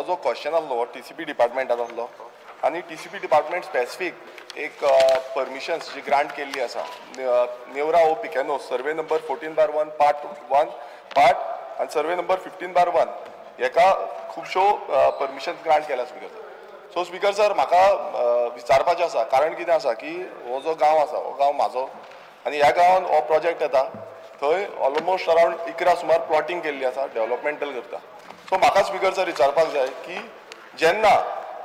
जो क्वेश्चन आसलो हो टीसीपी डिपार्टमेंटान आसलो आनी टीसीपी डिपार्टमेंट स्पेसिफीक एक परमिशन्स जी ग्रांट केल्ली आसा नेवरा ओ पिकेनो survey number 14/1 part 1 part आनी सर्वे नंबर 15/1 हेका खुबश्यो परमिशन्स ग्रांट केल्या speaker sir. So speaker sir म्हाका विचारपाचें आसा, कारण कितें आसा की हो जो गांव आसा हो गांव म्हाजो आनी ह्या गांवान हो प्रोजेक्ट येता थंय ऑलमोस्ट अरावंड 11 सुमार प्लॉटींग केल्ली आसा, डेव्हलपमेंटल करता. सो म्हाका स्पीकर सर विचारपाक जाय की जेन्ना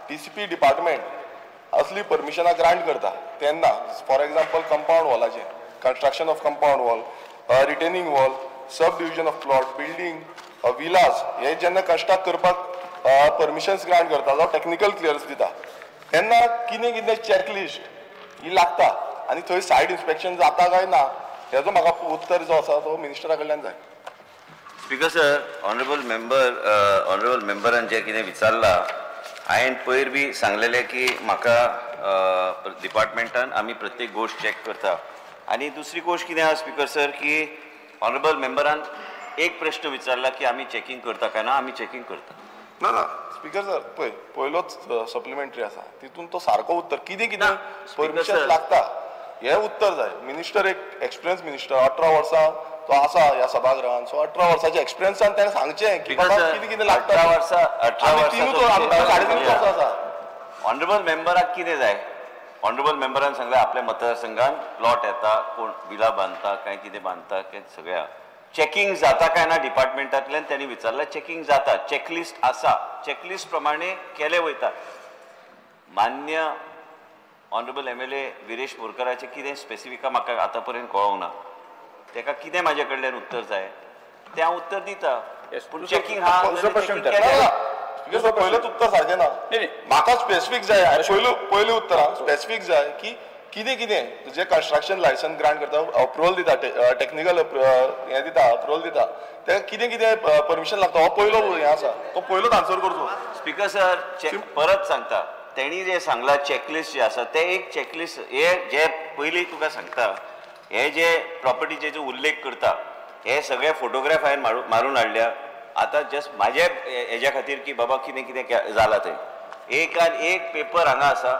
टीसीपी डिपार्टमेंट असली परमिशनां ग्रांट करता तेन्ना फॉर एग्जाम्पल कंपावंड वॉलाचें construction of compound wall, retaining wall, sub division of plot, building, villas हे जेन्ना कंस्ट्रक्ट करपाक परमिशन्स ग्रांट करता जावं टॅक्निकल क्लियरन्स दिता तेन्ना कितें कितें चॅकलिस्ट ही लागता आनी थंय सायड इन्स्पेक्शन जाता काय ना हेजो म्हाका उत्तर जो आसा तो मिनिस्टरा कडल्यान जाय. Speaker sir, honourable member, honourable मेंबरान जें कितें विचारलां हांवें पयर बी सांगलेलें की म्हाका डिपार्टमेंटान आमी प्रत्येक गोश्ट चॅक करता. आनी दुसरी गोश्ट कितें आसा स्पीकर सर की ऑनरेबल मेंबरान एक प्रश्न विचारला की आमी चॅकिंग करता काय ना, आमी चॅकिंग करता. ना ना स्पीकर सर, पळय पयलोच सप्लिमेंटरी आसा तितून तो सारको उत्तर कितें कितें परमिशन लागता हें उत्तर जाय. मिनिस्टर एक एक्सपिरियन्स मिनिस्टर, 18 वर्सां तो आसा ह्या सभागृहान, सो 18 वर्साच्या एक्सपिरियन्सान ताणें सांगचें की बाबा कितें कितें लागता. 18 वर्सां, 18 वर्सां 3.5 वर्सां आसा. ऑनरेबल मेंबराक कितें जाय? ऑनरेबल मेंबरान सांगलें आपल्या मतदारसंघान प्लॉट येता, कोण विला बांदता काय कितें बांदता काय सगळ्या चॅकिंग जाता काय ना डिपार्टमेंटांतल्यान त्यांनी विचारलां, चॅकिंग जाता, चॅकलिस्ट आसा, चॅकलिस्ट प्रमाणे केलें वयता. मान्य ऑनरेबल MLA Viresh बोरकराचें कितें स्पेसिफिका म्हाका आतां पर्यंत कळोंक ना, तेका कितें म्हाजे कडल्यान उत्तर जाय तें हांव उत्तर दिता. पूण चॅकिंग आहा पयलेंच उत्तर सारकें ना, म्हाका स्पेसिफीक जाय. पयलें उत्तर आहा स्पेसिफीक जाय की कितें कितें जे कन्स्ट्रक्शन लायसन्स ग्रांट करता, अप्रुवल दिता, टॅक्निकल हें दिता, अप्रुवल दिता, तेका कितें कितें परमिशन लागता हो पयलो हें आसा, तो पयलोच आन्सर करचो. स्पीकर सर परत सांगता, तेणी जें सांगलां चॅकलिस्ट जें आसा तें एक चॅकलिस्ट हे जे पयलीं तुका सांगता, हे जे प्रॉपर्टीचे जे उल्लेख करता हे सगळे फोटोग्राफ हांवें मारून हाडल्या. आतां जस्ट म्हाजे हेज्या खातीर की बाबा कितें कितें जालां तें एकान एक पेपर हांगा आसा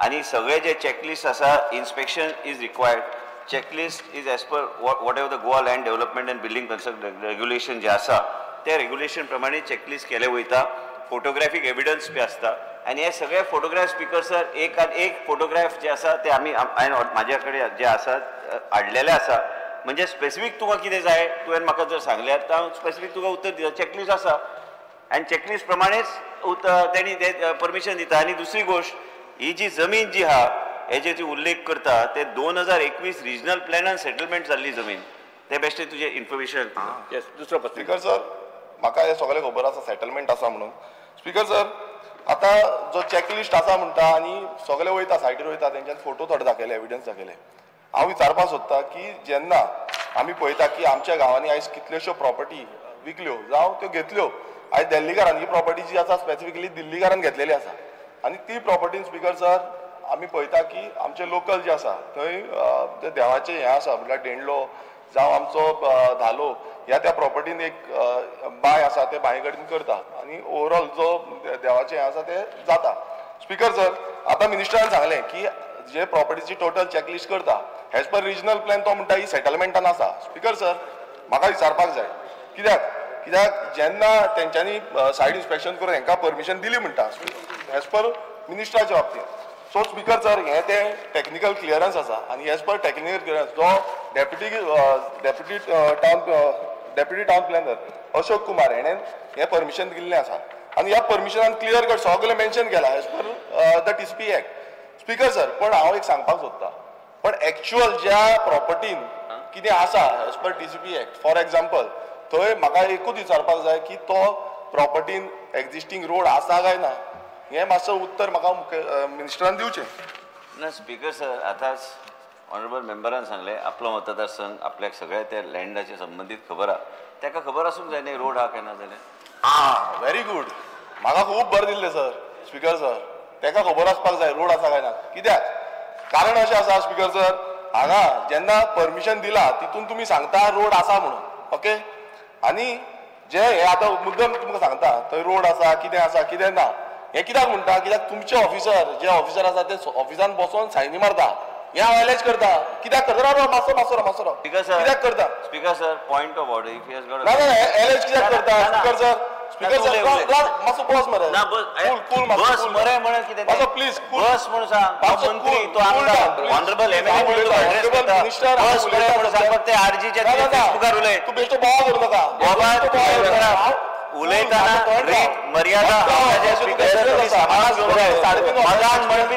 आनी सगळे जे चॅकलिस्ट आसा, inspection is required, checklist is as per whatever the Goa land development and building construction regulation जे आसा ते रेग्युलेशन प्रमाणे चॅकलिस्ट केले वयता, फोटोग्राफीक एविडन्स बी आसता. आनी हे सगळे फोटोग्राफ स्पीकर सर एक एक फोटोग्राफ जे आसा ते आमी हांवें म्हाज्या कडेन जे आसा हाडलेले आसा. म्हणजे स्पेसिफीक तुका कितें जाय तुवें म्हाका जर सांगल्यार तर हांव स्पेसिफीक तुका उत्तर दिता. चॅकलिस्ट आसा आनी चॅकलिस्ट प्रमाणेच तेणी ते परमिशन दिता. आनी दुसरी गोश्ट, ही जी जमीन जी आहा हेजे जी उल्लेख करता ते 2021 रिजनल प्लॅनान सेटलमेंट जाल्ली जमीन, ते बेश्टे तुजें इन्फॉर्मेशन. दुसरो प्रश्न. स्पीकर सर म्हाका हें सगळें खबर आसा सेटलमेंट आसा म्हणून. स्पीकर सर आतां जो चॅकलिस्ट आसा म्हणटा आनी सगळे वयता सायडीर वयता तेंच्यान फोटो थोडे दाखयले, एविडन्स दाखयले. हांव विचारपाक सोदता की जेन्ना आमी पळयता की आमच्या गांवांनी आयज कितल्योश्यो प्रॉपर्टी विकल्यो जावं त्यो घेतल्यो, आयज दिल्लीकारान ही प्रॉपर्टी जी आसा स्पेसिफिकली दिल्लीकारान घेतलेली आसा आनी ती प्रॉपर्टीन स्पीकर सर आमी पळयता की आमचे लोकल जे आसा थंय देवाचें हें आसा म्हटल्यार डेंडलो जावं आमचो धालो ह्या त्या प्रॉपर्टीन एक बांय आसा ते बांय कडेन करता आनी ओवरऑल जो देवाचें हें आसा तें जाता. स्पीकर सर आतां मिनिस्टरान सांगलें की जे प्रॉपर्टीची टोटल चॅकलिस्ट करता एज पर रिजनल प्लॅन तो म्हणटा ही सेटलमेंटान आसा. स्पीकर सर म्हाका विचारपाक जाय कित्याक कित्याक जेन्ना तेंच्यांनी सायड इन्स्पेक्शन करून हेंकां परमिशन दिली म्हणटा एज पर मिनिस्टराच्या बाबतींत. सो स्पीकर सर हें तें टॅक्निकल क्लियरन्स आसा आनी एज पर टॅक्निकल क्लियरन्स जो deputy town planner Ashok Kumar हेणें हें परमिशन दिल्लें आसा आनी ह्या परमिशनान क्लियर कट सगळें मेन्शन केलां as per the TCP act. Speaker sir पण हांव एक सांगपाक सोदता, पण एक्च्युअल ज्या प्रॉपर्टीन कितें आसा as per TCP act for example थंय म्हाका एकूच विचारपाक जाय की तो प्रॉपर्टीन एक्झिस्टींग रोड आसा काय ना, हें मातसो उत्तर म्हाका मिनिस्टरान दिवचें. ना स्पीकर सर आतांच ऑनरेबल मेंबरान सांगलें आपलो मतदारसंघ आपल्याक सगळ्या त्या लँडाचे संबंदीत खबर आहा, ताका खबर आसूंक जाय न्ही रोड आहा काय ना जाल्यार. आं व्हेरी गूड, म्हाका खूब बरें दिसलें सर. स्पीकर सर ताका खबर आसपाक जाय रोड आसा काय ना, कित्याक कारण अशें आसा स्पीकर सर हांगा जेन्ना परमिशन दिला तितून तुमी सांगता रोड आसा म्हणून, ओके, आनी जे हे आतां मुद्दम तुमकां सांगता थंय रोड आसा कितें आसा कितें ना हें कित्याक म्हणटा कित्याक तुमचे ऑफिसर जे ऑफिसर आसा ते ऑफिसान बसोन सायनी मारता हें हांव एलेज करता कित्याक करता राव मातसो मातसो मातसो राव कित्याक करता speaker sir point of order if he has got ना ना एलेज कित्याक करता स्पीकर सर स्पीकर सर मातसो बस मरे ना बस कूल बस मरे म्हणून कितें मातसो प्लीज बस म्हणून सांग मंत्री तो आमदार ऑनरेबल एमएलए मिनिस्टर बस मरे म्हणून सांग फक्त आरजीच्या फेसबुकार उलय तूं बेश्टो बोवाळ करूं नाका बोवाळ उलयतना रीत मर्यादा मदान म्हणपी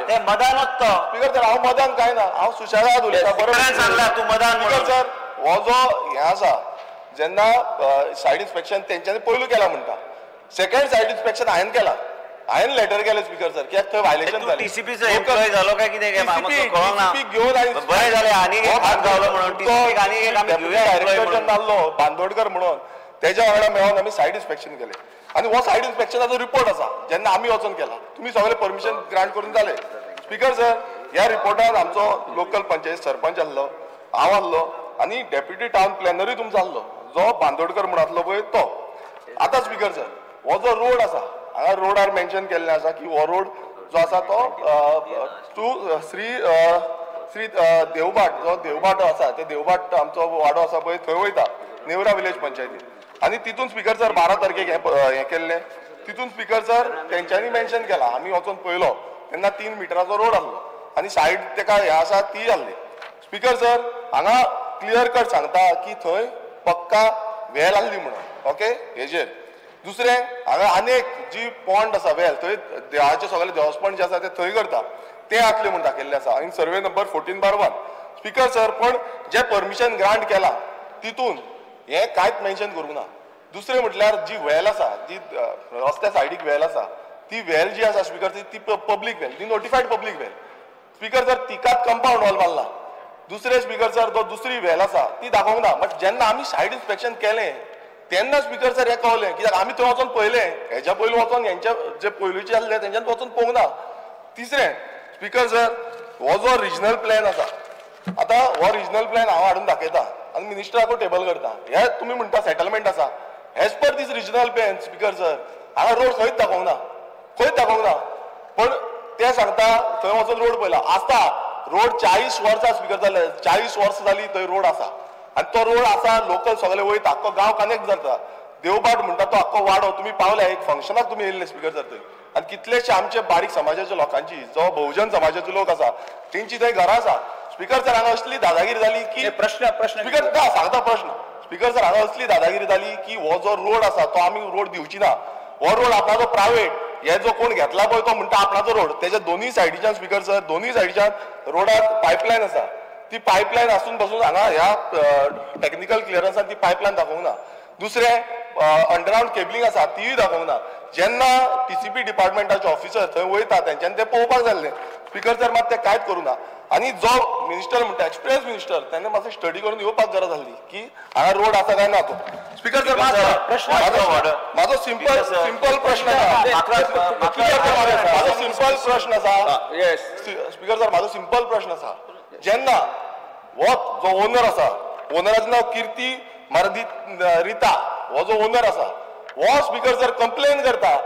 ते मदानूच तो स्पीकर सर हांव मदान काय ना हांव सुशेगाद उलयता बरोबर सांगला तूं मदान स्पीकर सर हो जो हें आसा जेन्ना सायड इन्स्पेक्शन तेंच्यांनी पयलू केला म्हणटा सेकंड सायड इन्स्पेक्शन हांवें केला हांवें लेटर केलें स्पीकर सर कित्याक थंय व्हायलेशन जालें टीसीपीचो एम्प्लॉय जालो काय कितें कळोंक घेवन बरें जालें आनी एक हात गावलो म्हणून टीसीपीक आनी एक आमी घेवया डायरेक्टर जेन्ना आहलो बांदोडकर म्हणून तेज्या वांगडा मेळोन आमी सायड इन्स्पेक्शन केलें आनी हो सायड इन्स्पेक्शनाचो रिपोर्ट आसा जेन्ना आमी वचोन केला तुमी सगळे परमिशन ग्रांट करून जाले स्पीकर सर ह्या रिपोर्टान आमचो लोकल पंचायत सरपंच आहलो हांव आहलो आनी डेप्युटी टावन प्लॅनरूय तुमचो आहलो जो बांदोडकर म्हूण आसलो पळय तो आतां स्पीकर सर हो जो रोड आसा हांगा रोडार मेन्शन केल्लें आसा की हो रोड जो आसा तो टू श्री श्री देवभाट जो देवभाट आसा ते देवभाट आमचो वाडो आसा पळय थंय वयता नेवरा विलेज पंचायतीन आनी तितून स्पीकर सर 12 तारखेक हें केल्लें तितून स्पीकर सर तेंच्यांनी मेन्शन केला आमी वचोन पळयलो तेन्ना 3 मिटराचो रोड आहलो आनी सायड तेका हें आसा ती आहली स्पीकर सर हांगा क्लियर कट सांगता की थंय पक्का वेल आहली म्हणून ओके हेजेर दुसरें हांगा आनी एक जी पॉन्ड आसा वेल थंय देवाचे सगळे देवस्पण जे आसा ते थंय करता ते आसले म्हूण दाखयल्लें आसा in survey number 14/1 speaker sir पण जे परमिशन ग्रांट केला तितून हें कांयच मेन्शन करूंक ना दुसरें म्हटल्यार जी वेल आसा जी रस्त्या सायडीक वेल आसा ती वेल जी आसा स्पीकर ती पब्लीक वेल ती नोटिफायड पब्लीक वेल स्पीकर सर तिकाच कंपाउंड वॉल मारला दुसरें स्पीकर सर तो दुसरी वेल आसा ती दाखोवंक ना बट जेन्ना आमी सायड इन्स्पेक्शन केलें तेन्ना स्पीकर सर हें कळलें कित्याक आमी थंय वचोन पळयलें हेज्या पयलू वचोन हेंच्या जे पयलूचे आसले तेंच्यान वचोन पळोवंक ना तिसरें स्पीकर सर हो जो रिजनल प्लॅन आसा आतां हो रिजनल प्लॅन हांव हाडून दाखयता आनी मिनिस्टराकूय टेबल करता हे तुमी म्हणटा सेटलमेंट आसा as per this regional plan speaker sir हांगा रोड खंयच दाखोवंक ना खंयच दाखोवंक ना पण ते सांगता थंय वचोन रोड पळयला आसता रोड 40 वर्सां स्पीकर जाले 40 वर्सां जाली थंय रोड आसा आनी तो रोड आसा लोकल सगळे वयता आख्खो गांव कनेक्ट जाता देवभाट म्हणटा तो आख्खो वाडो तुमी पावले एक फंक्शनाक तुमी येयल्ले स्पीकर सर थंय आनी कितलेशे आमचे बारीक समाजाच्या लोकांची जो बहुजन समाजाचे लोक आसा तेंची थंय घरां आसा स्पीकर सर हांगा असली दादागिरी जाली की प्रश्न प्रश्न स्पीकर सांगता प्रश्न स्पीकर सर हांगा असली दादागिरी जाली की हो जो रोड आसा तो आमी रोड दिवची ना हो रोड आपणाचो प्रायवेट हे जो कोण घेतला पळय तो म्हणटा आपणाचो रोड तेच्या दोनूय सायडीच्यान स्पीकर सर दोनूय सायडीच्यान रोडाक पायपलायन आसा ती पायपलायन आसून बसून हांगा ह्या टॅक्निकल क्लियरन्सान ती पायपलायन दाखोवंक ना दुसरें अंडरग्रावंड केबलिंग आसा तीय दाखोवंक ना जेन्ना टीसीपी डिपार्टमेंटाचे ऑफिसर थंय वयता तेंच्यान ते पळोवपाक जाल्लें स्पीकर सर मात ते कांयच करूं ना आनी जो मिनिस्टर म्हणटा एक्सपिरियन्स मिनिस्टर तेणें मातसो स्टडी करून येवपाक गरज आसली की हांगा रोड आसा काय ना तो स्पीकर सर म्हाजो सिंपल सिंपल प्रश्न आसा म्हाजो सिंपल प्रश्न आसा स्पीकर सर म्हाजो सिंपल प्रश्न आसा जेन्ना हो जो ओनर आसा ओनराचें नांव कीर्ती मारदी रिता हो जो ओनर आसा हो स्पीकर सर कंप्लेन करता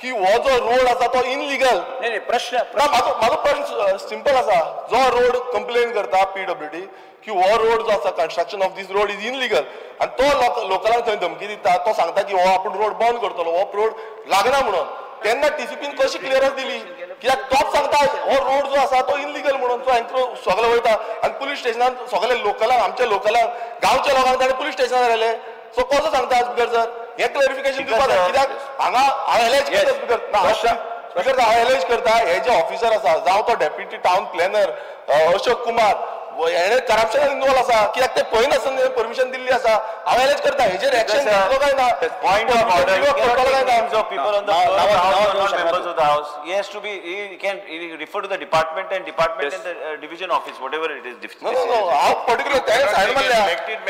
की हो जो रोड आसा तो इनलिगल नाही प्रश्न ना म्हाजो म्हाजो प्रश्न सिंपल आसा जो रोड कंप्लेन करता पीडब्ल्यूडी की हो रोड जो आसा construction of this road is illegal आनी तो लोकलांक थंय धमकी दिता तो सांगता की हो आपूण रोड बंद करतलो हो रोड लागना म्हणून तेन्ना टीसीपीन कशी क्लियरन्स दिली कित्याक तोच सांगता हो रोड जो आसा तो इनलिगल म्हणून तो हांकां सगळे वयता आनी पुलीस स्टेशनान सगळे लोकलांक आमच्या लोकलांक गांवच्या लोकांक ताणें पुलीस स्टेशनार व्हेले सो कसो सांगता स्पीकर सर हें क्लॅरिफिकेशन दिवपाक जाय कित्याक हांगा हांव एलेज करता स्पीकर स्पीकर हांव एलेज करता हे जे ऑफिसर आसा जावं तो deputy town planner Ashok Kumar हेणे करप्शनान इनवॉल्व आसा कित्याक ते पळयनासतना परमिशन दिल्ली आसा हांव एलेज करता हेजेर एक्शन घेतलो काय ना Point of order. You cannot take names of people on the floor. House or not members of the house. He has to be. He can refer to the department and department and the division office, whatever it is. No, no, no. हांव particular तेणे sign मारल्या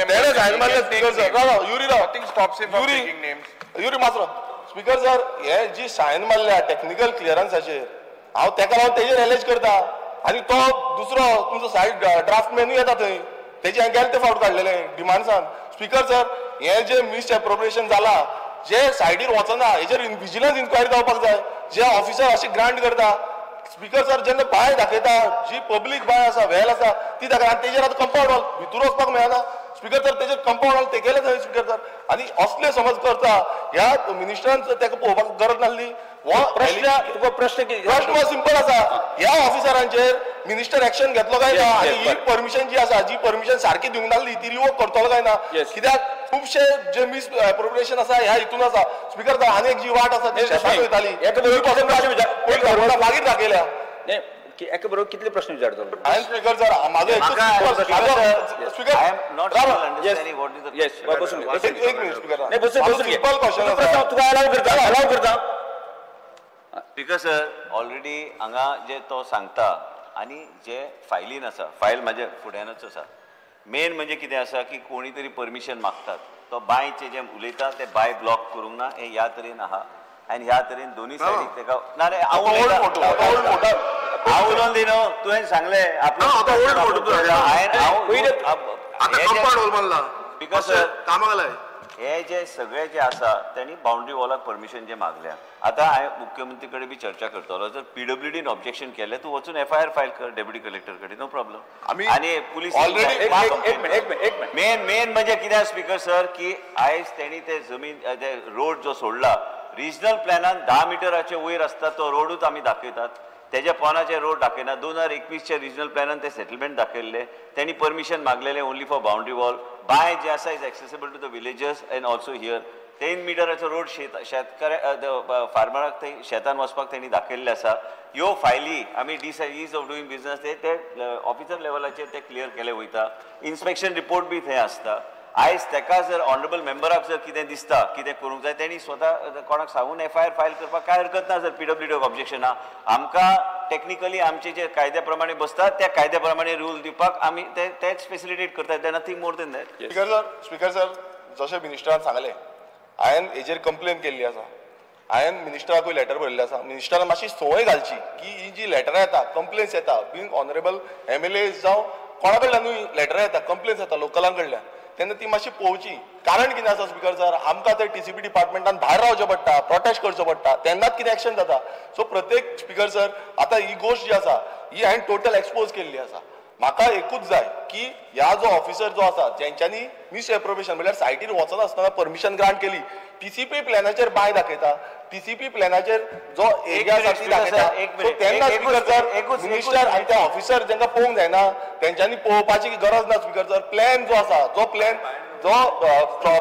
तेणे sign मारल्या speaker sir Rao Yuri Rao Nothing stops him from taking names. Yuri मातसो speaker sir हे जी sign मारल्या technical क्लियरन्साचेर हांव तेका लागून तेजेर एलेज करता आनी तो दुसरो तुमचो सायड ड्राफ्टमॅनूय येता थंय तेजे हांवें गेले ते फावट काडलेले डिमांड्सान स्पीकर सर हे जे मिसएप्रोप्रिएशन जाला जे सायडीर वचना हेजेर विजिलन्स इन्क्वायरी जावपाक जाय. जे ऑफिसर अशे ग्रांट करता स्पीकर सर जेन्ना बांय दाखयता जी पब्लीक बांय आसा वेल आसा ती दाखयता आनी तेजेर आतां कंपाउंड वॉल भितूर वचपाक मेळना. स्पीकर सर तेजेर कंपाउंड वॉल तेगेले थंय स्पीकर सर आनी असले समज करता ह्या मिनिस्टरान तेका पळोवपाक गरज नासली. हो प्रश्न प्रश्न सिंपल आसा, ह्या ऑफिसरांचेर मिनिस्टर एक्शन घेतलो काय ना आनी ही परमिशन जी आसा जी परमिशन सारकी दिवंक नासली ती रिवोक करतलो काय ना? कित्याक खुबशे जे मिस एप्रोप्रिएशन आसा ह्या हितून आसा. स्पीकर सर आनी एक जी वाट आसा ती शेतान वयताली मागीर दाखयल्या. एका बरोबर कितले प्रश्न विचारतो हांवें स्पीकर सर म्हाजो स्पीकर एक मिनिट स्पीकर सिंपल क्वेश्चन तुका अलाव करता अलाव करता. स्पीकर सर ऑलरेडी हांगा जे तो सांगता आनी जे फायलीन आसा फायल म्हाजे फुड्यानूच आसा. मेन म्हणजे कितें आसा की कोणी तरी परमिशन मागतात तो बांयचे जे उलयता ते बांय ब्लॉक करूंक ना हे ह्या तरेन आहा आनी ह्या तरेन दोनूय सायडीक तेका ना रे हांव हांव उलोवन दिना तुवें सांगलें स्पीकर सर हे जे सगळे जे आसा तेणी बाउंड्री वॉलाक परमिशन जे मागल्या. आतां हांवें मुख्यमंत्री कडेन बी चर्चा करतलो जर पीडब्ल्यूडीन ऑब्जेक्शन केलें तूं वचून एफआयआर फायल कर डेप्युटी कलेक्टर कडेन नो प्रॉब्लम. आनी पुलीस मेन मेन म्हणजे कितें स्पीकर सर की आयज तेणी ते जमीन ते रोड जो सोडला रिजनल प्लॅनान 10 मिटराचे वयर आसता तो रोडूच आमी दाखयतात तेज्या पोनाचे रोड दाखयना. 2021च्या रिजनल प्लॅनान ते सेटलमेंट दाखयल्ले तेणी परमिशन मागलेले ओनली फॉर बाउंड्री वॉल. बांय जे आसा is accessible to the villagers and also here 10 मिटराचो road शेतकऱ्या फार्मराक थंय शेतान वचपाक तेणी दाखयल्ले आसा. ह्यो फायली आमी is of doing business ते ऑफिसर लेवलाचेर ते क्लियर केले वयता. इन्स्पेक्शन रिपोर्ट बी थंय आसता. आयज तेका जर ऑनरेबल मेंबराक जर कितें दिसता कितें करूंक जाय तेणी स्वता कोणाक सांगून एफआयआर फायल करपाक कांय हरकत ना. जर पीडब्ल्यूडीक ऑब्जेक्शन ना आमकां टेक्निकली आमचे जे कायद्या प्रमाणे बसतात त्या कायद्या प्रमाणे रूल दिवपाक आमी तेच फेसिलिटेट करतात. ते nothing more than that. Speaker sir speaker sir जशें मिनिस्टरान सांगलें हांवें हेजेर कंप्लेन केल्ली आसा. हांवें मिनिस्टराकूय लेटर बरयल्लें आसा. मिनिस्टरान मातशी संवय घालची की ही जी लेटरां येता कंप्लेन्स येता बींग ऑनरेबल एमएलए जावं कोणा कडल्यानूय लेटरां येता कंप्लेन्स येता लोकलां कडल्यान तेन्ना ती मातशी पळोवची. कारण कितें आसा स्पीकर सर आमकां ते टीसीपी डिपार्टमेंटान भायर रावचें पडटा प्रोटेस्ट करचो पडटा तेन्नाच कितें एक्शन जाता. सो प्रत्येक स्पीकर सर आतां ही गोश्ट जी आसा ही हांवें टोटल एक्सपोज केल्ली आसा. म्हाका एकूच जाय की ह्या जो ऑफिसर जो आसा जेंच्यांनी मिसएप्रोप्रिएशन म्हणल्यार सायटीर वचनासतना परमिशन ग्रांट केली टीसीपी प्लॅनाचेर बांय दाखयता टीसीपी प्लॅनाचेर जो एरिया आसा ती दाखयता. सो तेन्ना स्पीकर सर मिनिस्टर आनी ते ऑफिसर जेंकां पळोवंक जायना तेंच्यांनी पळोवपाची गरज ना. स्पीकर सर प्लॅन जो आसा जो प्लॅन जो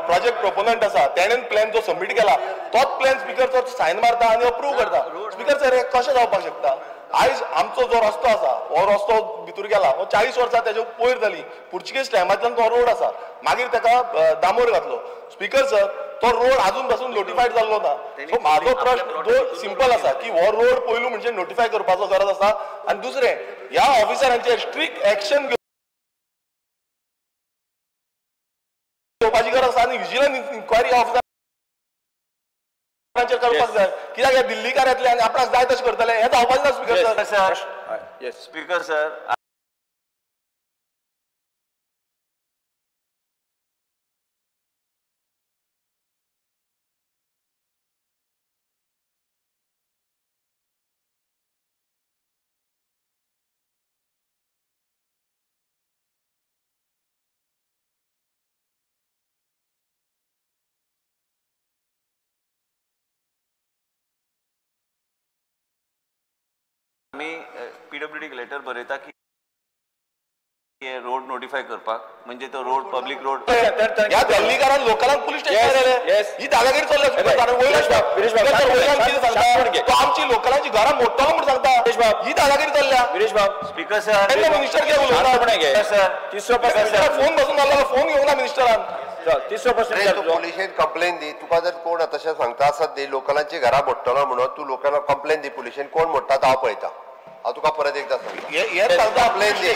प्रोजेक्ट प्रोपोनंट आसा तेणेन प्लॅन जो सबमीट केला तोच प्लॅन स्पीकर सर सायन मारता आनी अप्रूव करता. स्पीकर सर हें कशें जावपाक शकता? आयज आमचो जो रस्तो आसा हो रस्तो भितर गेला हो 40 वर्सां तेजे पयर जाली पुर्तुगेज टायमांतल्यान तो रोड आसा मागीर तेका डांबर घातलो. स्पीकर सर तो रोड आजून पासून नोटिफायड जाल्लो ना. सो म्हाजो प्रश्न जो सिंपल आसा की हो रोड पयलू म्हणजे नोटिफाय करपाचो गरज आसा आनी दुसरें ह्या ऑफिसरांचेर स्ट्रिक्ट एक्शन घेवपाची गरज आसा आनी विजिलन्स इन्क्वायरी ऑफिसरांचेर करपाक जाय. कित्याक हे दिल्लीकार येतले आनी आपणाक जाय तशें करतले हें जावपाचें ना. Speaker sir speaker sir आमी पीडब्ल्यूडीक लेटर बरयता की रोड नोटिफाय करपाक म्हणजे तो रोड पब्लीक रोड ह्या दिल्लीकारान लोकलांक पुलीस स्टेशनार ही दादागिरी चल्ल्या. तो आमची लोकलांची घरां मोडटलो म्हूण सांगता ही दादागिरी चल्ल्या. स्पीकर सर मिनिस्टर कितें उलयता तिसरो प्रश्न फोन बसून जालो फोन घेवंक ना मिनिस्टरान. तिसरो प्रश्न तूं पुलिशेन कंप्लेन दी. तुका जर कोण तशें सांगता आसत दी लोकलांची घरां मोडटलो म्हणून तूं लोकांना कंप्लेन दी पुलिशेन कोण मोडटा तो हांव पळयता. हांव तुका परत एकदां सांगता कंप्लेन दी.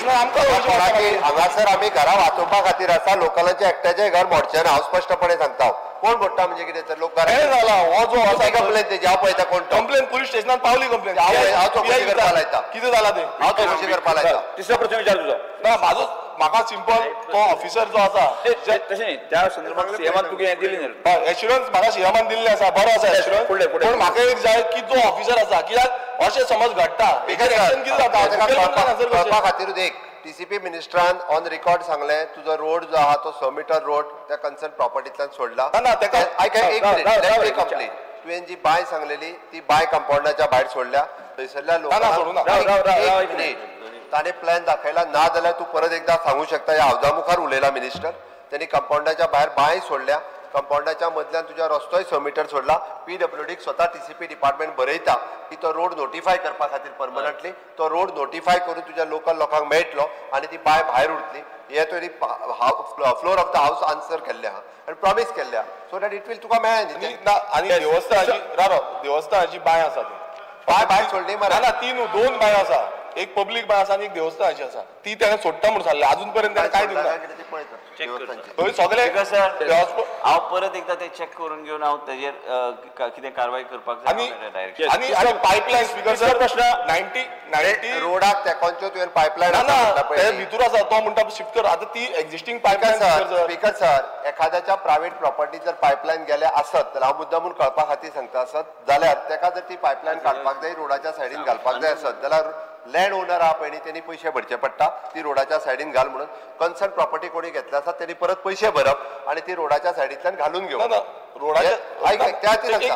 हांगासर आमी घरां वाचोवपा खातीर आसा लोकलांचें एकट्याचें घर मोडचें ना. हांव स्पश्टपणे सांगता. कोण मोडटा म्हणजे कितें तर लोक जाला हो जो आसा कंप्लेन तेजी हांव पळयता कोण कंप्लेन पुलीस स्टेशनान पावली कंप्लेन. हांव चौकशी करपाक लायता. कितें जाला तें हांव चौकशी करपाक लायता. तिसरो प्रश्न विचार तुजो. ना म्हाजो म्हाका सिंपल तो ऑफिसर जो आसा तशें न्ही त्या संदर्भात सीएमान तुका हें दिलें न्ही एश्युरन्स म्हाका सीएमान दिल्लें आसा बरो आसा एश्युरन्स. पूण म्हाका एक जाय की जो ऑफिसर आसा कित्याक अशें समज घडटा कितें जाता कळपा खातीरूच एक टीसीपी मिनिस्टरान ऑन रिकॉर्ड सांगलें तुजो रोड जो आहा तो 100 मिटर रोड त्या कन्सर्न प्रॉपर्टींतल्यान सोडला. ना तेका आयक एक मिनिट कंप्लीट. तुवें जी बांय सांगलेली ती बांय कंपाउंडाच्या भायर सोडल्या थंयसरल्या लोकांक ताणें प्लॅन दाखयला. ना जाल्यार तूं परत एकदां सांगू शकता ह्या हावजा मुखार उलयला मिनिस्टर. त्यांनी कंपाउंडाच्या भायर बांय सोडल्या कंपाउंडाच्या मदल्यान तुज्या रस्तोय 100 मिटर सोडला. पीडब्ल्यूडीक स्वता टीसीपी डिपार्टमेंट बरयता की तो रोड नोटिफाय करपा खातीर परमनंटली तो रोड नोटिफाय करून तुज्या लोकल लोकांक मेळटलो आनी ती बांय भायर उरतली. हे तुवें floor of the house answer केल्लें आहा आनी प्रॉमीस केल्लें आहा सो that it will तुका मेळ्ळें न्ही. आनी देवस्थानाची राव देवस्थानाची बांय आसा ती बांय भायर सोडली मरे. ना ती न्हू दोन बांयो आसा एक पब्लीक बांय आसा आनी एक देवस्थानाची आसा ती ताणें सोडटा म्हणून सांगलें अजून पर्यंत ताणें कांय दिवंक ना. सगळे हांव परत एकदां ते चॅक करून घेवन हांव तेजेर कितें कारवाय करपाक जाय. आनी आनी पायपलायन स्पीकर सर 90 रोडाक तेंकोनच्यो तुवें पायपलायन ना ते भितूर आसा तो म्हणटा शिफ्ट कर. आतां ती एक्झिस्टींग पायपलायन स्पीकर सर एखाद्याच्या प्रायव्हेट प्रॉपर्टी जर पायपलायन गेल्या आसत जाल्यार हांव मुद्दामून कळपा खातीर सांगता आसत जाल्यार तेका जर ती पायपलायन काडपाक जाय रोडाच्या सायडीन घालपाक जाय आसत जाल्यार लँड ओनर आहा पळय न्ही तेणी पयशे भरचे पडटा ती रोडाच्या सायडीन घाल म्हणून. कन्सर्न प्रॉपर्टी कोणी घेतली आसा तेणी परत पयशे भरप आनी ती रोडाच्या सायडींतल्यान घालून घेवप. रोडाच्या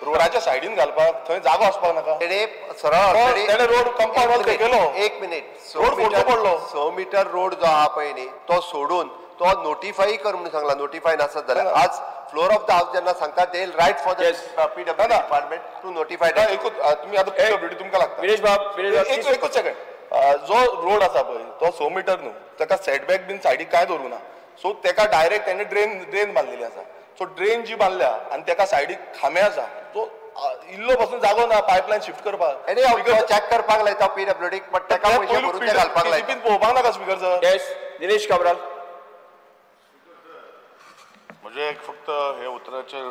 रोडाच्या सायडीन घालपाक थंय जागो आसपाक नाका. तेणे सरळ तेणे रोड कंपाउंड केलो. एक मिनीट रोड पडलो 100 मिटर रोड जो आहा पळय न्ही तो सोडून तो नोटिफाय कर म्हणून सांगला. नोटिफाय नासत जाल्यार आज फ्लोर ऑफ the house जेन्ना सांगता they will write for the PW department to notify. एकूच तुमी आतां पीडब्ल्यूडी तुमकां लागता. विरेश बाब एकूच सेकंड. जो रोड आसा पळय तो 100 मिटर न्हू ताका सेटबॅक बीन सायडीक कांय दवरूं ना. सो ताका डायरेक्ट तेणे ड्रेन बांदलेली आसा. सो ड्रेन जी बांदल्या आनी ताका सायडीक खांबे आसा तो इल्लो पासून जागो ना पायपलायन शिफ्ट करपाक. चॅक करपाक लायता पीडब्ल्यूडीक बट ताका पयशे भरून ते घालपाक लायता. पळोवपाक नाका स्पीकर सर. येस निलेश काब्राल. म्हजें एक फक्त हे उतराचेर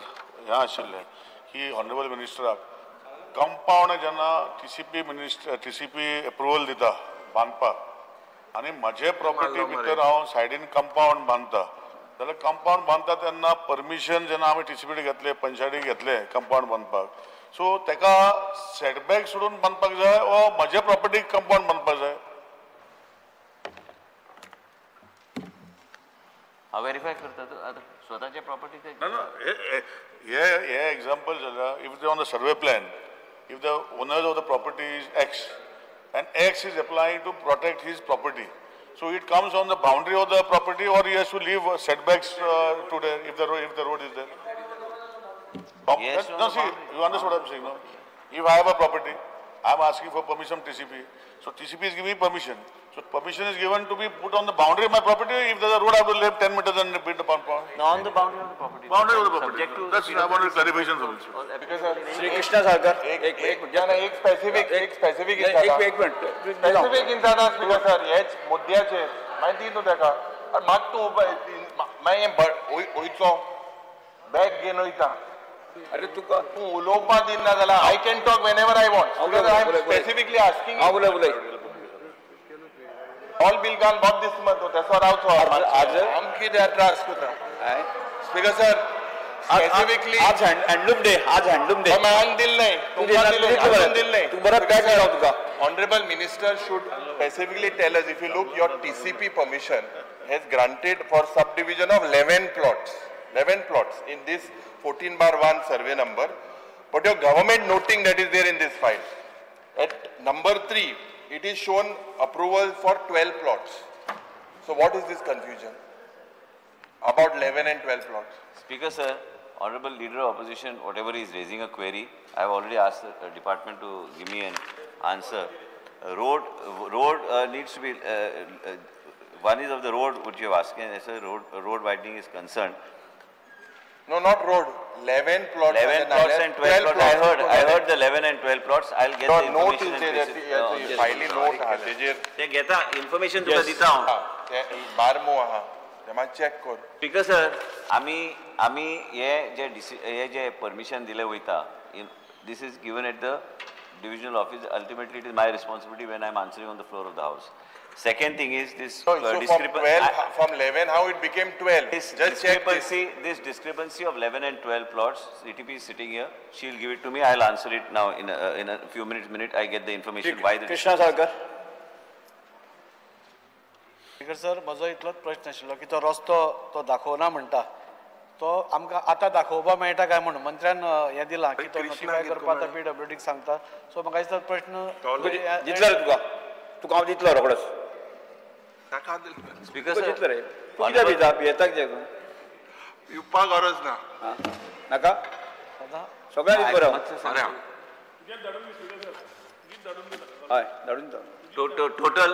हें आशिल्लें की ऑनरेबल मिनिस्टराक कंपाउंड जेन्ना टीसीपी मिनिस्टर टीसीपी एप्रुवल दिता बांदपाक आनी म्हजे प्रॉपर्टी भितर हांव सायडीन कंपाउंड बांदता जाल्यार कंपाउंड बांदता तेन्ना परमिशन जेन्ना आमी टीसीपी घेतले पंचायती घेतले कंपाउंड बांदपाक सो तेका सेटबॅक सोडून बांदपाक जाय वा म्हजे प्रॉपर्टीक कंपाउंड बांदपाक जाय. हांव वेरीफाय करता आतां स्वताचे प्रॉपर्टी. ना ना हे हे एग्जाम्पल जाल्यार if they on the survey plan if the owners of the property is X and X is applying to protect his property so it comes on the boundary of the property or he has to leave setbacks to there if the road is there. Yes, no, see, you understand what I'm saying, no? If I have a property, I'm asking for permission from TCP. So TCP is giving me permission. So permission is given to be put on the boundary of my property. If there's a road, I have to live 10 meters and build the compound. No, on the boundary of the property. Boundary of the property. That's I wanted clarification from you. Shri Krishna Sagar. एक specific एक minute. Specific इंसान speaker sir हेच मुद्द्याचेर मागीर दी न्हू तेका म्हाका तूं मागीर वयचो बॅग घेवन वयता. अरे तुका तूं उलोवपाक दिना जाल्यार I can talk whenever I want. I am specifically asking. हांव उलय उलय. ऑल बिल घाल बोत दीस मत तेसो रावचो आमकां कितें त्रास करता. स्पीकर सर स्पेसिफिकली आज हँडलूम डे. आज हँडलूम डे. हांवें दिलें न्हय तुमकां दिलें अजून दिलें न्हय. तूं बरो बॅग मेळ्ळो तुका. Honorable Minister should specifically tell us, if you look, your TCP permission has granted for subdivision of 11 plots, 11 plots in this 14/1 survey number. But your government noting that is there in this file. At number 3, it is shown approval for 12 plots. So what is this confusion about 11 and 12 plots? Speaker sir, Honorable Leader of Opposition, whatever he is raising a query, I have already asked the department to give me an answer. Road needs to be, one is of the road which you have asked, as far as road widening is concerned. No, not road. 11 plots. 11 plots and 12 plots. I heard the 11 and 12 plots. I'll get the information. Note is there. File note. ते घेता information तुका दिता हांव. बारमो आहा. ते मात check कर. Speaker sir, आमी आमी हे जे हे जे परमिशन दिले वयता, this is given at the divisional office. Ultimately it is my responsibility when I am answering on the floor of the house. Second thing is this discrepancy from 11 how it became 12. This discrepancy, this discrepancy of 11 and 12 plots, CTP is sitting here, she will give it to me. I will answer it now in a few minutes. I get the information why the Krishna Salkar. Speaker sir, म्हजो इतलोच प्रश्न आशिल्लो की तो रस्तो तो दाखोवना म्हणटा, तो आमकां आतां दाखोवपा मेळटा काय म्हणून मंत्र्यान हें दिलां की तो नोटिफाय करपा आतां पीडब्ल्यूडीक सांगता. सो म्हाका दिसता प्रश्न दितलो रे तुका, तुका हांव दितलो रोखडोच. स्पीकर सर दितलो रे, तूं कित्याक भिता? भियेता कित्याक? भिवपाक गरज ना. नाका सगळ्यांक बरो. हय धाडून दिता. Total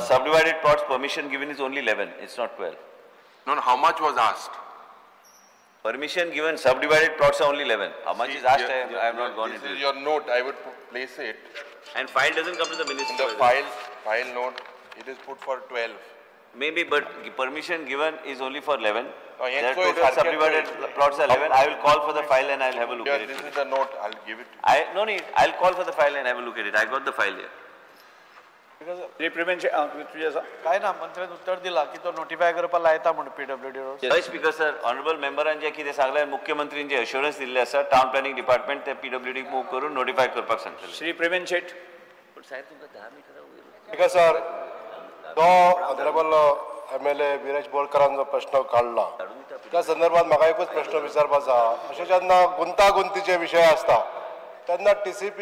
subdivided plots permission given is only 11. It's not 12. No, no, how much was asked? Permission given, subdivided plots are only 11. How much is asked? I have not gone into it. This is your note. I would place it. And file doesn't come to the minister. In the file note, it is put for 12. Maybe, but permission given is only for 11. No, there total subdivided plots are 11. I will call for the file and I will have a look at it. This is the note. I will give it. No need. I will call for the file and have a look at it. I got the file here. काय ना मंत्र्यान उत्तर दिला की तो notify करपाक लायता म्हणून पीडब्ल्यूडी. हय स्पीकर सर, ऑनरेबल मेंबरान जे कितें सांगलें, मुख्यमंत्रीन जे अश्योरन्स दिल्लें आसा, टावन प्लॅनिंग डिपार्टमेंट ते पीडब्ल्यूडी मूव करून नोटिफाय करपाक सांगतले. श्री प्रेमेन शेट. साहेब तुमकां 10 मिटरां वयर. स्पीकर सर, तो ऑनरेबल MLA Viresh बोरकरान जो प्रश्न काडला त्या संदर्भात म्हाका एकूच प्रश्न विचारपाचो आसा. अशें जेन्ना गुंतागुंतीचे विशय आसता तेन्ना TCP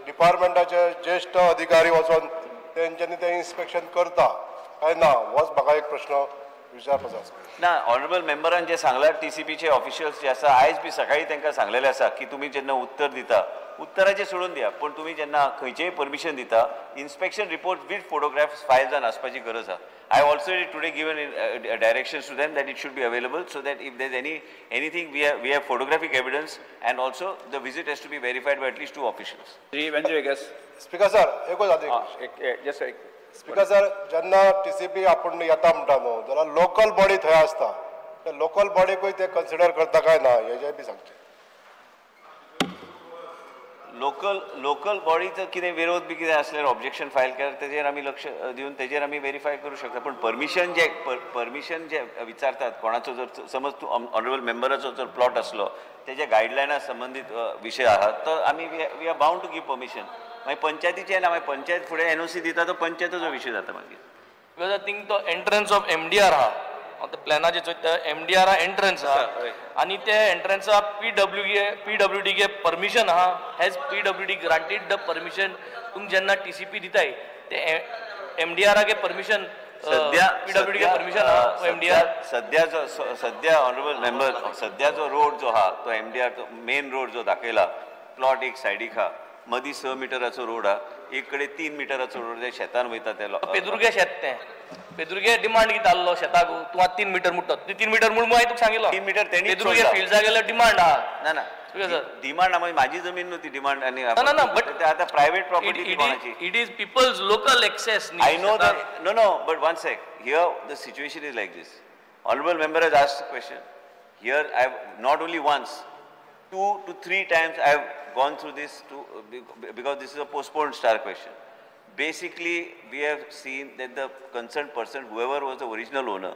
डिपार्टमेंटाचे ज्येश्ठ अधिकारी वचोन तेंच्यांनी तें इन्स्पेक्शन करता काय ना, होच म्हाका एक प्रश्न विचारपाचो आसा. ना, ऑनरेबल मेंबरान जे सांगला, TCPचे ऑफिशियल्स जे आसा, आयज बी सकाळी तांकां सांगलेलें आसा की तुमी जेन्ना उत्तर दिता, उत्तराचें सोडून दिया, पूण तुमी जेन्ना खंयचेय परमिशन दिता, इन्स्पेक्शन रिपोर्ट वीथ फोटोग्राफ्स फायल्सान आसपाची गरज आसा. I have also today given directions to them that it should be available so that if there is anything we have photographic evidence and also the visit has to be verified by at least 2 officials. Shri Venzy Viegas. Speaker sir, एकूच आदी. Speaker sir, जेन्ना TCP आपूण येता म्हणटा न्हू, जाल्यार local body थंय आसता, त्या लोकल बॉडीकूय ते कन्सिडर करता काय ना हेजें बी सांगचें. लोकल बॉडीचो कितें विरोध बी कितें आसल्यार ऑब्जेक्शन फायल केल्यार तेजेर आमी लक्ष दिवन तेजेर आमी वेरीफाय करूं शकता. पूण परमिशन जे विचारतात कोणाचो जर समज तूं ऑनरेबल मेंबराचो जर प्लॉट आसलो तेज्या गायडलायना संबंदीत विशय आहा तो आमी we are bound to give permission. मागीर पंचायतीचें ना, मागीर पंचायत फुडें NOC दिता तो पंचायतीचो विशय जाता मागीर. Because I think तो एंट्रन्स ऑफ MDR आहा, आतां प्लॅनाचेर चोयता MDR entrance आहा आनी ते एंट्रन्सा PWD गे परमिशन आहा. Has PWD granted the permission? तुम जेन्ना TCP दिताय ते MDR गे परमिशन, PWD गे परमिशन आहा MDR. सद्या ऑनरेबल मेंबर, सद्या जो रोड जो आहा तो MDR तो मेन रोड जो दाखयला, प्लॉट एक सायडीक आहा, मदीं 6 मिटराचो रोड आहा, एक कडेन 3 मिटराचो रोड जे शेतान वयता ते पेदुर्गे शेत, तें पेदुर्गे डिमांड कितें आहलो शेताक, तूं आतां 3 मिटर म्हणटा, 3 मिटर म्हूण हांवें तुका सांगिल्लो. 3 मिटर तेणी पेदुर्गे फिल्डसा गेल्यार डिमांड आहा. ना ना डिमांड आहा, म्हाजी जमीन न्हू ती डिमांड. आनी ना ना, बट आतां प्रायवेट प्रॉपर्टी कोणाची? It is people's local access. I know that. No no, but one sec, here the situation is like this. Honourable member has asked the question here. I have not only once, 2 to 3 times I have gone through this because this is a postponed star question. Basically, we have seen that the concerned person, whoever was the original owner,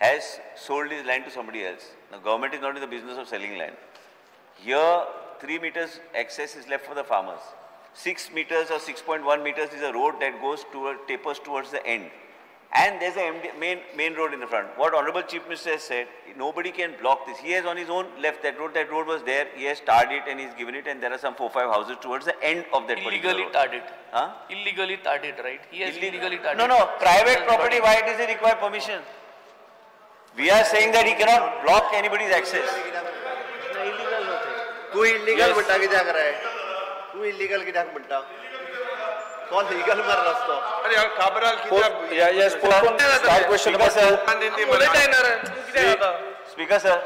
has sold his land to somebody else. Now, government is not in the business of selling land. Here, 3 meters access is left for the farmers. 6 meters or 6.1 meters is a road that goes toward, tapers towards the end. And there's a main road in the front. What Honorable Chief Minister has said, nobody can block this. He has on his own left that road. That road was there. He has tarred it and he's given it, and there are some 4-5 houses towards the end of that particular road. Illegally tarred it. Huh? Illegally tarred it, right? He has illegally tarred it. No, no. Private property, why does he require permission? We are saying that he cannot block anybody's access. तू illegal म्हणटा कित्याक रे? तू illegal कित्याक म्हणटा? तो legal मर रस्तो. अरे काबराल कित्याक? Yes, start question number 2. Speaker sir,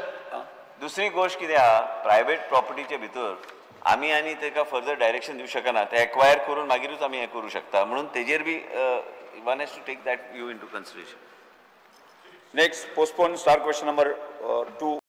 दुसरी गोष्ट कितें आहा, प्रायवेट प्रॉपर्टीचे भितर आमी आनी ताका फर्दर डायरेक्शन दिवं शकना, ते एक्वायर करून मागीरूच आमी हें करूं शकता, म्हणून तेजेर बी one has to take that view into consideration. Next, postpone star question number 2.